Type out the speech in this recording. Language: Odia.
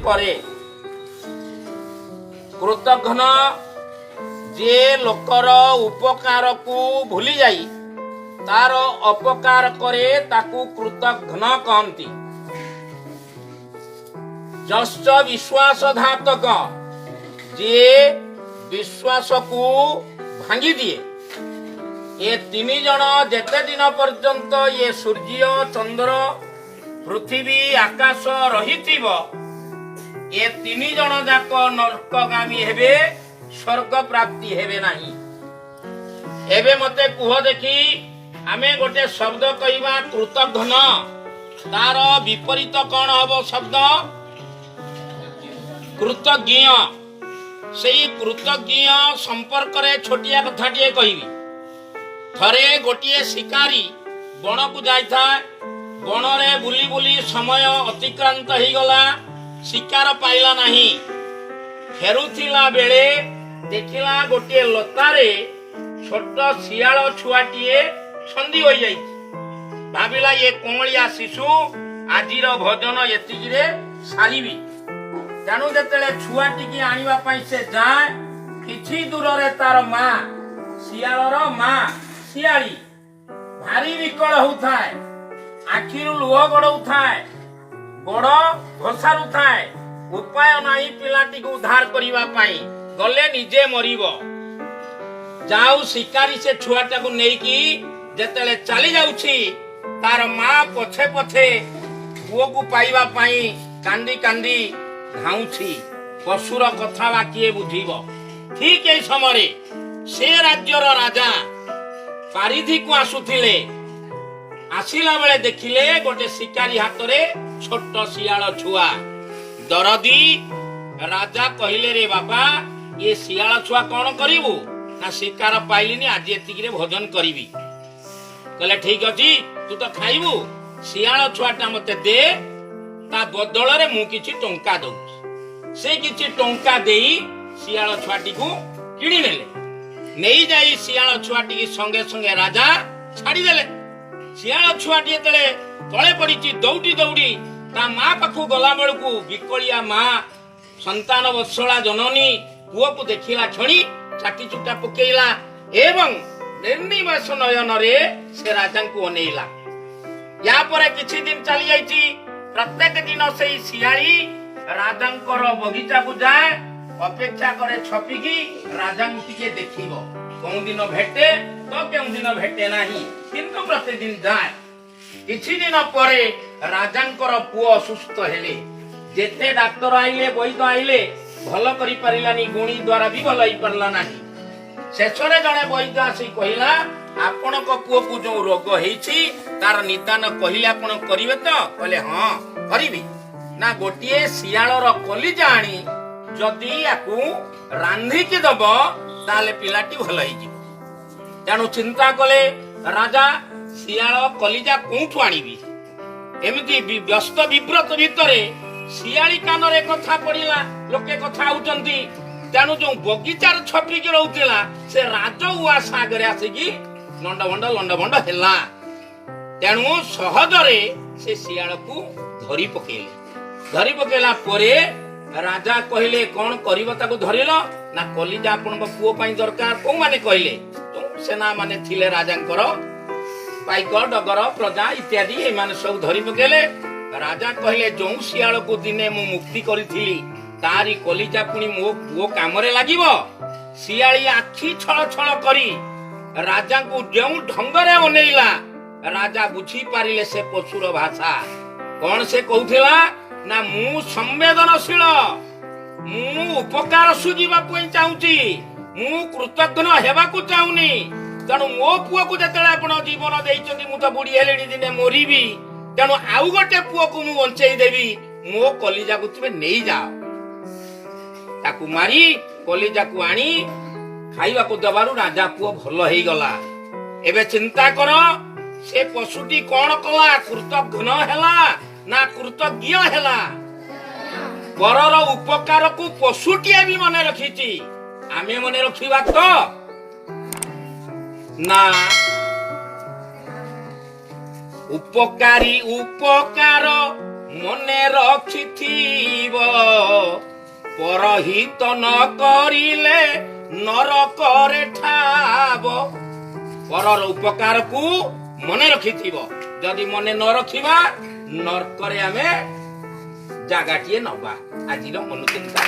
କରେ। କୃତଘ୍ନ, ଯେ ଲୋକର ଉପକାରକୁ ଭୁଲି ଯାଇ ତାର ଅପକାର କରେ, ତାକୁ କୃତଘ୍ନ କହନ୍ତି। ଯଶ୍ଚ ବିଶ୍ୱାସଘାତକ, ଯିଏ ବିଶ୍ୱାସକୁ ଭାଙ୍ଗି ଦିଏ। ଏ ତିନି ଜଣ ଯେତେ ଦିନ ପର୍ଯ୍ୟନ୍ତ ଇଏ ସୂର୍ଯ୍ୟ, ଚନ୍ଦ୍ର, ପୃଥିବୀ, ଆକାଶ ରହିଥିବ, ଏ ତିନି ଜଣ ଯାକ ନର୍କଗାମୀ ହେବେ, ସ୍ୱର୍ଗ ପ୍ରାପ୍ତି ହେବେ ନାହିଁ। ଏବେ ମତେ କୁହ ଦେଖି, ଆମେ ଗୋଟେ ଶବ୍ଦ କହିବା କୃତଘ୍ନ, ତାର ବିପରୀତ କଣ ହବ ଶବ୍ଦ? କୃତଜ୍ଞ। ସେଇ କୃତଜ୍ଞ ସମ୍ପର୍କରେ ଛୋଟିଆ କଥାଟିଏ କହିବି। ଥରେ ଗୋଟିଏ ଶିକାରୀ ବଣକୁ ଯାଇଥାଏ। ବଣରେ ବୁଲି ବୁଲି ସମୟ ଅତିକ୍ରାନ୍ତ ହେଇଗଲା, ଶିକାର ପାଇଲା ନାହିଁ। ଫେରୁଥିଲା ବେଳେ ଦେଖିଲା ଗୋଟିଏ ଲତାରେ ଛୋଟ ଶିଆଳ ଛୁଆଟିଏ ଛନ୍ଦି ହୋଇଯାଇଛି। ଭାବିଲା, ଇଏ କଅଁଳିଆ ଶିଶୁ, ଆଜିର ଭୋଜନ ଏତିକିରେ ସାରିବି। ତେଣୁ ଯେତେବେଳେ ଛୁଆଟିକି ଆଣିବା ପାଇଁ ସେ ଯାଏ, କିଛି ଦୂରରେ ତାର ମା, ଶିଆଳର ମା ଶିଆଳି ଭାରି ବିକଳ ହଉଥାଏ, ଆଖିରୁ ଲୁହ ଗଡଉଥାଏ, ଗୋଡ ଘୋଷାରୁଥାଏ। ଉପାୟ ନାହିଁ ପିଲାଟିକୁ ଉଦ୍ଧାର କରିବା ପାଇଁ, ଗଲେ ନିଜେ ମରିବ। ଯାଉ ଶିକାରୀ ସେ ଛୁଆଟାକୁ ନେଇକି ଯେତେବେଳେ ଚାଲି ଯାଉଛି, ତାର ମା ପଛେ ପଛେ ପୁଅକୁ ପାଇବା ପାଇଁ କାନ୍ଦି କାନ୍ଦି ଧାଉଁଛି। ପଶୁର କଥା ବା କିଏ ବୁଝିବ? ଠିକ ଏଇ ସମୟରେ ସେ ରାଜ୍ୟର ରାଜା ପାରିଧିକୁ ଆସୁଥିଲେ। ଆସିଲା ବେଳେ ଦେଖିଲେ ଗୋଟେ ଶିକାରୀ ହାତରେ ଛୋଟ ଶିଆଳ ଛୁଆ। ଦରଦି ରାଜା କହିଲେ, "ରେ ବାପା, ଏ ଶିଆଳ ଛୁଆ କଣ କରିବୁ?" ନା, "ଶିକାର ପାଇଲିନି, ଆଜି ଏତିକିରେ ଭୋଜନ କରିବି।" କହିଲେ, "ଠିକ ଅଛି, ତୁ ତ ଖାଇବୁ, ଶିଆଳ ଛୁଆଟା ମତେ ଦେ, ତା ବଦଳରେ ମୁଁ କିଛି ଟଙ୍କା ଦଉଛି।" ସେ କିଛି ଟଙ୍କା ଦେଇ ଶିଆଳ ଛୁଆଟିକୁ କିଣିନେଲେ। ନେଇଯାଇ ଶିଆଳ ଛୁଆଟିକି ସଙ୍ଗେ ସଙ୍ଗେ ରାଜା ଛାଡ଼ିଦେଲେ। ଶିଆଳ ଛୁଆଟି ଯେତେବେଳେ ତଳେ ପଡିଛି, ଦୌଡ଼ି ଦୌଡ଼ି ତା ମା ପାଖକୁ ଗଲା ବେଳକୁ ବିକଳିଆ ମା, ସନ୍ତାନ ବତ୍ସଳା ଜନନୀ, ପୁଅକୁ ଦେଖିଲା କ୍ଷଣି ଚାଟି ଚୁଟା ପକେଇଲା ଏବଂ ନିର୍ନିମେଷ ନୟନରେ ସେ ରାଜାଙ୍କୁ ଅନେଇଲା। ୟା ପରେ କିଛି ଦିନ ଚାଲି ଯାଇଛି। ପ୍ରତ୍ୟେକ ଦିନ ସେଇ ଶିଆଳି ରାଜାଙ୍କର ବଗିଚାକୁ ଯାଏ, ଅପେକ୍ଷା କରେ ଛପିକି ରାଜାଙ୍କୁ ଟିକେ ଦେଖିବ। କେଉଁ ଦିନ ଭେଟେ ତ କେଉଁ ଦିନ ଭେଟେ ନାହିଁ, କିନ୍ତୁ ପ୍ରତିଦିନ ଯାଏ। କିଛି ଦିନ ପରେ ରାଜାଙ୍କର ପୁଅ ଅସୁସ୍ଥ ହେଲେ। ଯେତେ ଡାକ୍ତର ଆଇଲେ, ବୈଦ୍ୟ ଆଇଲେ, ଭଲ କରିପାରିଲାନି। ଗୁଣି ଦ୍ୱାରା ବି ଭଲ ହେଇପାରିଲା ନାହିଁ। ଶେଷରେ ଜଣେ ବୈଦ୍ୟ ଆସି କହିଲା, "ଆପଣଙ୍କ ପୁଅକୁ ଯୋଉ ରୋଗ ହେଇଛି, ତାର ନିଦାନ କହିଲେ ଆପଣ କରିବେ ତ?" କହିଲେ, "ହଁ, କରିବି।" ନା, "ଗୋଟିଏ ଶିଆଳର କଲିଜା ଆଣି ଯଦି ୟାକୁ ରାନ୍ଧିକି ଦବ, ତାହେଲେ ପିଲାଟି ଭଲ ହେଇଯିବ।" ତେଣୁ ଚିନ୍ତା କଲେ ରାଜା, ଶିଆଳ କଲିଜା କୋଉଠୁ ଆଣିବି? ଏମିତି ବ୍ୟସ୍ତ ବିବ୍ରତ ଭିତରେ ଶିଆଳି କାନରେ କଥା ପଡିଲା, ଲୋକେ କଥା ହଉଛନ୍ତି। ତେଣୁ ଯୋଉ ବଗିଚାରେ ଛପିକି ରହୁଥିଲା, ସେ ରାଜ ଉଆସ ଆଗରେ ଆସିକି ଲଣ୍ଡଭଣ୍ଡ ଲଣ୍ଡଭଣ୍ଡ ହେଲା। ତେଣୁ ସହଜରେ ସେ ଶିଆଳକୁ ଧରି ପକେଇଲେ। ଧରି ପକେଇଲା ପରେ ରାଜା କହିଲେ, "କଣ କରିବ ତାକୁ ଧରିଲ?" ନା, "କଲିଜା ଆପଣଙ୍କ ପୁଅ ପାଇଁ ଦରକାର।" କୋଉମାନେ କହିଲେ? ଯୋଉ ସେନା ମାନେ ଥିଲେ ରାଜାଙ୍କର, ପାଇକ, ଡଗର, ପ୍ରଜା ଇତ୍ୟାଦି, ଏମାନେ ସବୁ ଧରି ପକେଇଲେ। ରାଜା କହିଲେ, "ଯୋଉ ଶିଆଳକୁ ଦିନେ ମୁଁ ମୁକ୍ତି କରିଥିଲି, ତାରି କଲିଜା ପୁଣି ମୋ ପୁଅ କାମରେ ଲାଗିବ?" ଶିଆଳି ଆଖି ଛଳ ଛଳ କରି ରାଜାଙ୍କୁ ଯେଉଁ ଢଙ୍ଗରେ ଅନେଇଲା, ରାଜା ବୁଝିପାରିଲେ ସେ ପଶୁର ଭାଷା କଣ। ସେ କହୁଥିଲା ନା, "ମୁଁ ସମ୍ବେଦନଶୀଳ, ମୁଁ ଉପକାର ସୁଝିବା ପାଇଁ ଚାହୁଁଛି, ମୁଁ କୃତଘ୍ନ ହେବାକୁ ଚାହୁଁନି। ତେଣୁ ମୋ ପୁଅକୁ ଯେତେବେଳେ ଆପଣ ଜୀବନ ଦେଇଛନ୍ତି, ମୁଁ ତ ବୁଢୀ ହେଲିଣି, ଦିନେ ମରିବି, ତେଣୁ ଆଉ ଗୋଟେ ପୁଅକୁ ମୁଁ ବଞ୍ଚେଇ ଦେବି। ମୋ କଲିଜାକୁ ତୁମେ ନେଇଯାଅ।" ତାକୁ ମାରି କଲିଜାକୁ ଆଣି ଖାଇବାକୁ ଦେବାରୁ ରାଜା ପୁଅ ଭଲ ହେଇଗଲା। ଏବେ ଚିନ୍ତା କର, ସେ ପଶୁଟି କଣ କଲା? କୃତଘ୍ନ ହେଲା ନା କୃତଜ୍ଞ ହେଲା? ପରର ଉପକାରକୁ ପଶୁଟିଏ ବି ମନେ ରଖିଛି, ଆମେ ମନେ ରଖିବା ତ ନା? ଉପକାରୀ ଉପକାର ମନେ ରଖିଥିବ, ପରହିତ ନ କରିଲେ ନରକରେ ଠାବ। ପରର ଉପକାରକୁ ମନେ ରଖିଥିବ। ଯଦି ମନେ ନ ରଖିବା, ନର୍କରେ ଆମେ ଜାଗାଟିଏ ନବା। ଆଜିର ଅନୁଚିନ୍ତା।